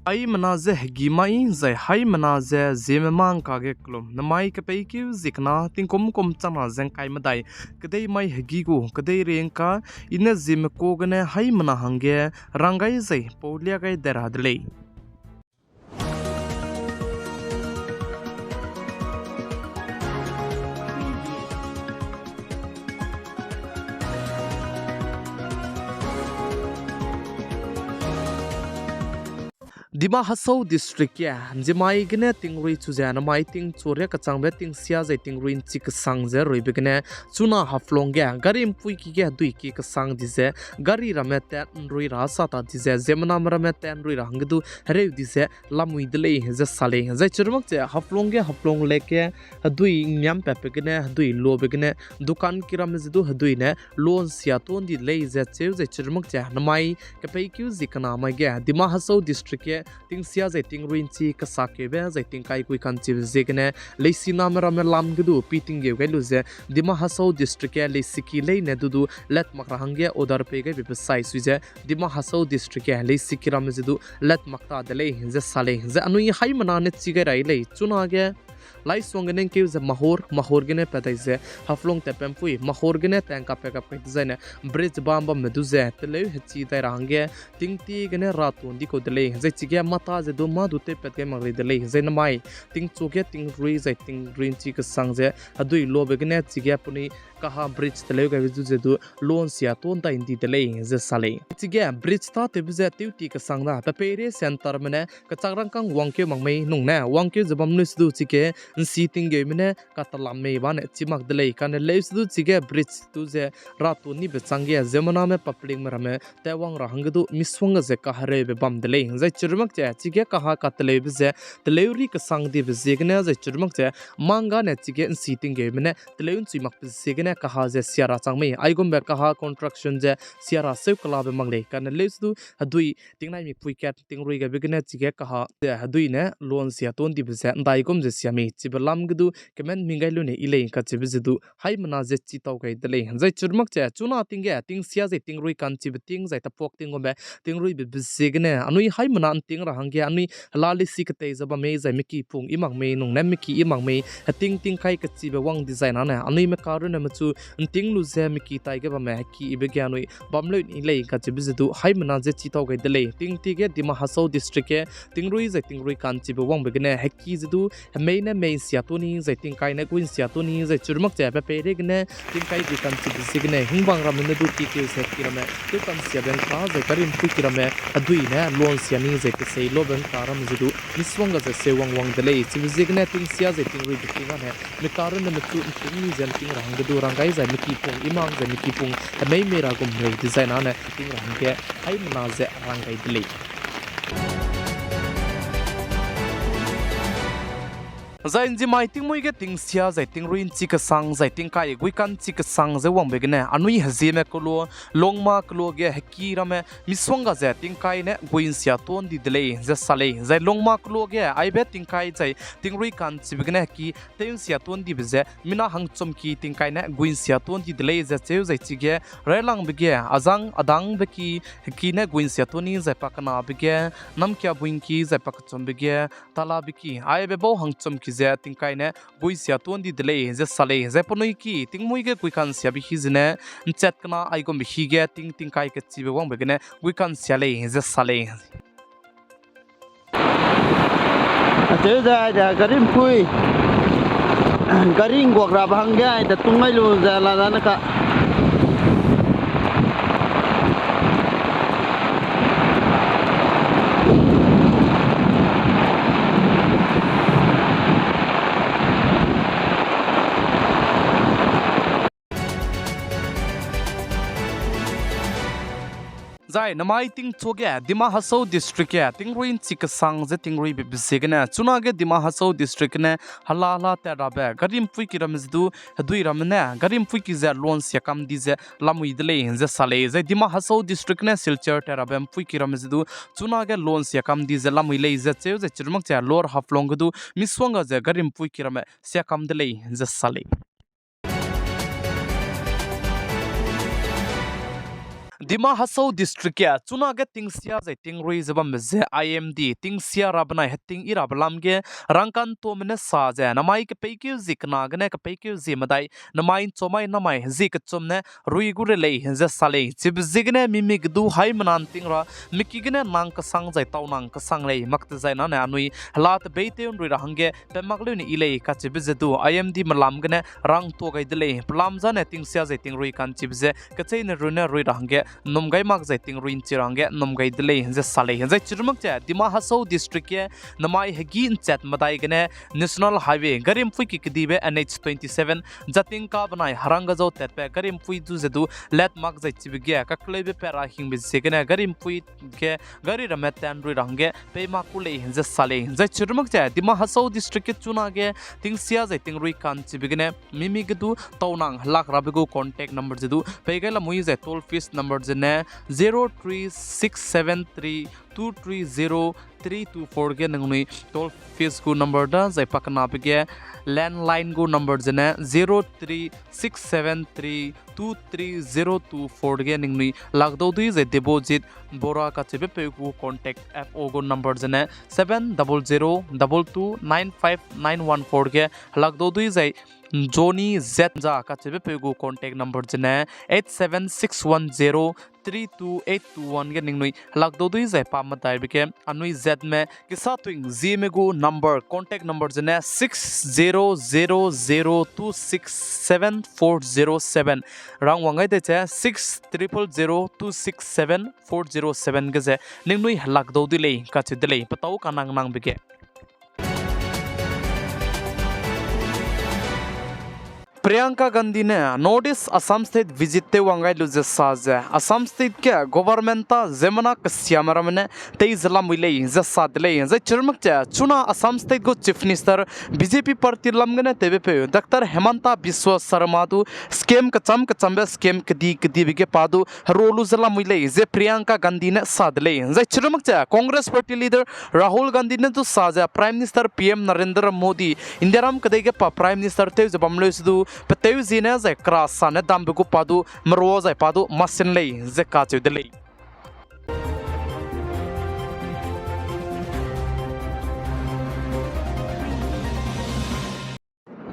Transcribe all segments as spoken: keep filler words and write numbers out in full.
Haimena ze hegî mai zai haimena ze ziemme mâ ngka ge kelum, namai kepeikeu zie kena tingkum kum changna ze ngkai medai, kedei mai hegî gu kedei riengka, i ne ziemme ka gene haimena hangge rang gai zai pau lia gai de ra de lei. Dima Hasao District ge, nzimai gene tingrui chu ze namai tingchu ria kechangbe tingsia zai tingrui nchi kesang ze ruibe gene, chuna Haflong ge gari mpuiki ge heduiki kesang di ze, gari ramme tat nrui ra sa ta di ze, ziemmename ramme tat nrui ra hangge du hereu di ze lamui de lei ze sa lei. Zai chirumak ze Haflong ge Haflong Lake ge hedui ngiam patbe gene hedui lobe gene, dukan ki ramme ze du hedui ne loan sia ton di de lei ze cheu zai chirumak ze namai kepeikeu zie kena mai ge Dima Hasao District ge tingsia zai tingrui nchi kesakeube zai tingkai gui ka'nchibe ziegene, leisiname ramme lam ge du pi tinggeu gai lu ze, Dima Hasao District ge leisiki leine du du letmak ra hangge order pei gaibe pe sai sui ze, Dima Hasao District ge leisiki ramme ze du letmak ta de lei ze sa lei. Zai anui haimena ne chi gai rai lei, chunage Laisuang gene ngkeu ze Mahur, Mahur gene pat dai ze Haflong tat pe mpui, Mahur gene tangka pe gap kai dezaine bridge bam bamme du ze teleu hechi dai ra hangge tingtie gene ra ton di kau de lei. Zai chige mata ze du mâ du tewpat gai mak rei de lei. Zai namai tingchu ge tingrui zai tingrui nchi kesang ze hedui lobe gene chige penui kaha bridge teleu gaibe du ze du loan sia ton dai ndi de lei ze sa lei. Chige bridge tâtewbe ze tewti kesang da pe peireige centreme ne kechak rangkâng wangkeu mak mei nung ne wangkeu ze bam leu se du chige nsi tinggeume ne katalam mei bane chi mak de lei. Kane leu se du chige bridge du ze ra ton nibe changge ziemmename publicme ramme tat wang ra hangge du misongga ze kahereube bam de lei. Zai chirumak ze chige kaha kateleube ze teleu ri kesang dibe ziegene zai chirumak ze mangga ne chige nsi tinggeume ne teleu nchui makbe ziegene kaha ze sia ra chang mei. Aigumbe kaha construction ze sia ra seu kelabe mak lei. Kane leu se du hedui tingnai mikpui kat tingrui gaibe gene chige kaha ze hedui ne loan sia ton dibe ze ndaigum ze sia mei. Chibe lam ge du kemen mi gai lu ne i lei kacheube ze du haimena ze chi tau gai de lei. Zai chirumak ze chuna ting ge tingsia zai tingrui ka'nchibe ting zai tapuak ting gumbe tingruibe be ziegene anui haimena nting ra hangge anui hela leisi ketei ze bam mei zai miki pung i mak mei nung ne miki i mak mei heting tingkai kechibe wang dezaine anui meka runne mechu nting lu ze miki tai ge bamme heki ibe ge anui bam leu ni lei kacheube ze du haimena ze chi tau gai de lei. Tingtie ge Dima Hasao District ge tingrui zai tingrui ka'nchibe wangbe gene heki ze du hemei ne mei nsia ton ni zai tingkai ne gui nsia ton ni zai chirumak ze pe peireige ne tingkai gui ka'nchibe ziegene hingbang ramme ne du ki keu ze ki ramme tew ka'nsiabe ngka zai gari mpuiki ramme hedui ne loan sia ni zai tesei lobe ngka ramme ze du misongga ze seu wang wang de lei. Chibe ziegene tingsia zai tingrui be ting ane meka runne mechu nting ni ze nting ra hangge du rang gai zai miki pung i mak zai miki pung hemei mei ra gum rei dezaine ne nting ra hangge haimena ze rang gai de lei. Zai nzimai tingmuî ge tingsia zai tingrui nchi kesang zai tingkai gui ka'nchi kesang ze wangbe gene anui hezieme kelo, Longma kelo ge heki ramme misongga ze tingkai ne gui nsia ton di de lei ze sa lei. Zai Longma kelo ge aibe tingkai zai tingrui ka'nchibe gene heki tew nsia ton dibe ze mina hangchumki tingkai ne gui nsia ton di de lei ze cheu zai chige railangbe ge azang adangbe ki heki ne gui nsia ton ni zai pakenabe ge namkiabuingki zai pakechumbe ge talabe ki aibe bau hangchumki ze tingkai ne gui nsia ton di de lei ze sa lei. Zai penui ki tingmuî ge gui ka'nsiabe hi zene nchat kena aigumbe hi ge ting tingkai kechibe wangbe gene gui ka'nsia lei ze sa lei. Acheu ze aide gari mpui, gari ngguak rabe hangge aide tung gai lu ze la dane ka. Zai namai tingchu ge Dima Hasao District ge tingrui nchi kesang ze tingruibe be ziegene chunage Dima Hasao District gene hela hela tat rabe gari mpui ki ramme ze du hedui ramme ne gari mpui ki ze loan sia kam di ze lamui de lei ze sa lei. Zai Dima Hasao District gene Silchar tat rabe mpui ki ramme ze du chunage loan sia kam di ze lamui lei ze cheu zai chirumak ze Lower Haflong ge du misongga ze gari mpui ki ramme sia kam de lei ze sa lei. Dima Hasao District ge chunage tingsia zai tingrui ze bambe ze I M D tingsia ra benai heting i rabe lam ge rangkantome ne sa ze namai kepeikeu zie kena gene kepeikeu zie medai namai ’nchomai namai zie kechum ne rui gu re lei ze sa lei. Chibe ziegene mimi ge du haimena ’nting ra miki gene nang kesang zai tau nang kesang lei mak te zai nane anui hela tebeitew ’nrui ra hangge pe mak leu ne i lei kacheube ze du I M D melam gene rangtuâ gai de lei. Pelam zane tingsia zai tingrui ka'nchibe ze kecheîne runne rui ra hangge ’nnum gai mak zai tingrui ’nchi ra hangge ’nnum gai de lei ze sa lei. Zai chirumak ze Dima Hasao District ge namai hegî ’nchat medai gene National Highway gari ’mpui ki kedibe N H twenty seven Jatingka benai Harangajao tatbe gari ’mpui du ze du let mak zai chibe ge kakleube pat ra hingbe ziegene gari ’mpui ge gari ramme tan rui ra hangge pei mak ku lei ze sa lei. Zai chirumak ze Dima Hasao District ge chunage tingsia zai tingrui ka'nchibe gene mimi ge du tau nang helak rabe gu contact number ze du pei gai lamui zai toll free number zene zero three six seven three two three zero three two four ge ningnui toll free gu number da zai pakenabe ge landline gu number zene zero three six seven three two three zero two four ge ningnui lakdau dui zai Debojit Bora kacheubepeu gu contact F O gu number zene seven double zero double two nine five nine one four ge helakdau dui zai Johnny Z Nza kacheubepeu gu contact number zene eight seven six one zero three two eight two one ge ningnui helakdau dui zai pa medaibe ge anui zatme kesatuing zieme gu number, contact number zene six zero zero zero two six seven four zero seven. Rangwang gai de ze six triple zero two six seven four zero seven ge ze ningnui helakdau dui lei kacheu de lei. Petâu kanang nangbe ge Priyanka Gandhi ne North East Assam State visit tew wang gai lu ze sa ze, Assam State ge government ta ziemmena kesiame ramme ne tei ze lamui lei ze sa de lei. Zai chirumak ze chuna Assam State gu Chief Minister B J P party lam gene tewbepeu Doctor Himanta Biswa Sarma du scheme kecham kechambe scheme kedi kedibe ge pa du hero lu ze lamui lei ze Priyanka Gandhi ne sa de lei. Zai chirumak ze Congress party leader Rahul Gandhi ne du sa ze Prime Minister P M Narendra Modi, Indiaram kedei ge pa Prime Minister tew ze bam leu se du, peteu ziene zai kera sa ne dambe gu pa du merua zai pa du masin lei ze kacheu de lei.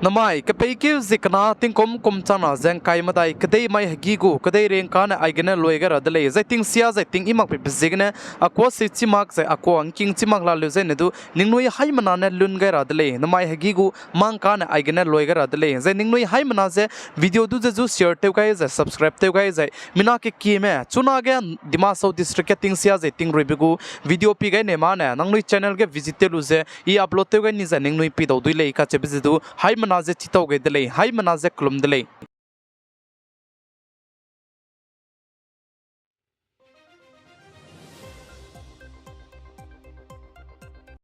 Namai kepeikeu zie kena tingkum kum changna ze ’ngkai medai kedei mai hegî gu kedei ringkane aigene lui gai ra de lei. Zai tingsia zai ting i makpeibe ziegene a kuâ seu chî mak zai a kuâ ’ngking chî mak la leu zai ne du ningnui haimena ne lun gai ra de lei. Namai hegî gu mangkane aigene lui gai ra de lei. Zai ningnui haimena ze video du ze zu share tew gai zai subscribe tew gai zai mina kekieme chunage Dima Hasao District ge tingsia zai tingruibe gu video pi gai ne mane nangnui channel ge visit tew lu ze i upload tew gai ni zai ningnui pidau dui lei kacheube ze du haimena ze chitau gai de lei, haimena ze kelum de lei.